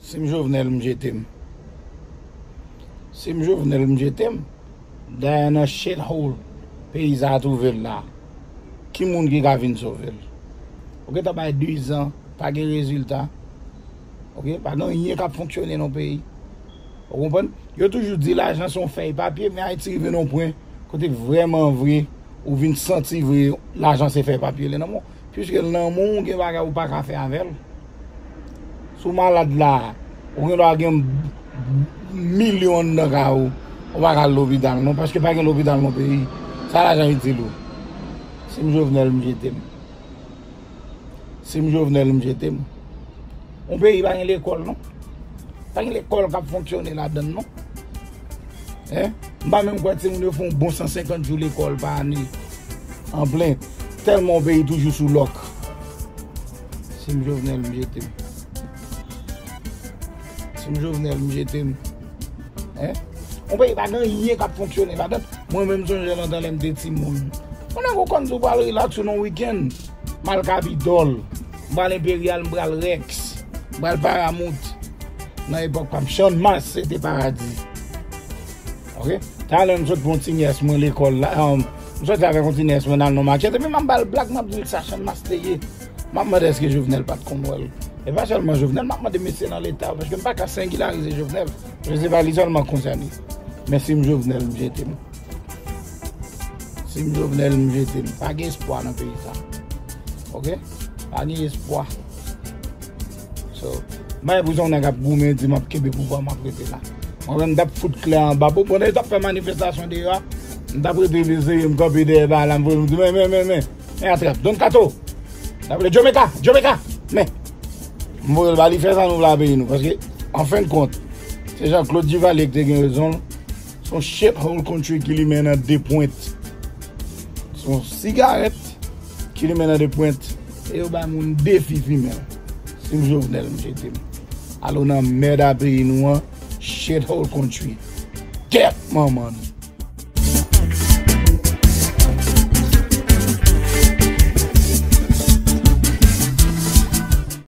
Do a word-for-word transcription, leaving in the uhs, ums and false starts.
Si m Jovenel, m jete m. Si m Jovenel, m jete m. Dayè nan shithole peyi sa a twouve l la, ki moun ki ka vin sove l? Ou gentan bay dizan, pa gen rezilta. Oke, pa gen anyen k ap fonksyone nan peyi. Ou konprann? Yo toujou di lajan se yon fèy papye, men Ayiti rive nan yon pwen kote vrèman vre, ou vin santi vre lajan se fèy papye li nan men w. Piske l nan men w, gen bagay ou pa ka fè avè l. Si w malad la, ou gen dwa gen milyon anndan kay ou, ou pa ka al lopital non, paske pa gen lopital nan peyi. Sa lajan itil ou? Si m Jovenel, m jete m. Si m Jovenel, m jete m. Yon peyi pa gen lekòl non. Pa gen lekòl k ap fonksyone ladan l non. Hein? M pa menm kwè timoun yo fè yon bon san senkant jou lekòl pa ane. An plen. Tèlman yon peyi toujou sou lòk. Si m Jovenel, m jete m. Si m Jovenel, m jete m. Hein? Yon peyi pa gen anyen k ap fonksyone ladan l. Mwen menm, m sonje lontan lè m te timoun. Yon nèg ou konn di w pral relax ou nan wikenn. M al Kapitòl. M pral Enperyal, m pral Rex. M pral Paramount. Nan epòk pa m, Channmas se te paradi. Oke? Talè m sot pran yon ti nyès mwen lekòl la. Um, m soti avèk yon ti nyès mwen nan non Matchèt. Epi m ap ba l blag, m ap di l sa Channmas te ye. M ap mande èske Jovenel pa t konn wè l. E pa sèlman Jovenel, m ap mande mesye nan Leta yo, paske m pa ka sengilarize Jovenel. Paske se pa li sèlman konsène. Men si m Jovenel, m jete m. Si m Jovenel, m jete m. Pa gen espwa nan peyi sa. Oke? Pa gen espwa. So, m pa gen pou se yon nèg ap goumen di m ap kenbe pouvwa, m ap rete la. Mwen menm, m t ap fout klè anba. Bon, pandan yo t ap fè manifestasyon deyò a, m t ap rete vin sere, m kanpe dèyè ba la, m voye, m di, men, men, men, men, men, atrap, Don Kato! M t ap rele, Djomeka! Djomeka! Men, m voye l ba li, fè sa nou vle a peyi nou. Paske, an fen de kont, se Jean Claude Duvalier ki te gen rezon l. Se yon shithole country ki limen nan de pwent. Se yon sigarèt ki limen nan de pwent. E yo bay moun defi fimen l. Si m Jovenel, m jete m. Alo nan mèd a peyi nou an, shithole country. Kèt manman nou.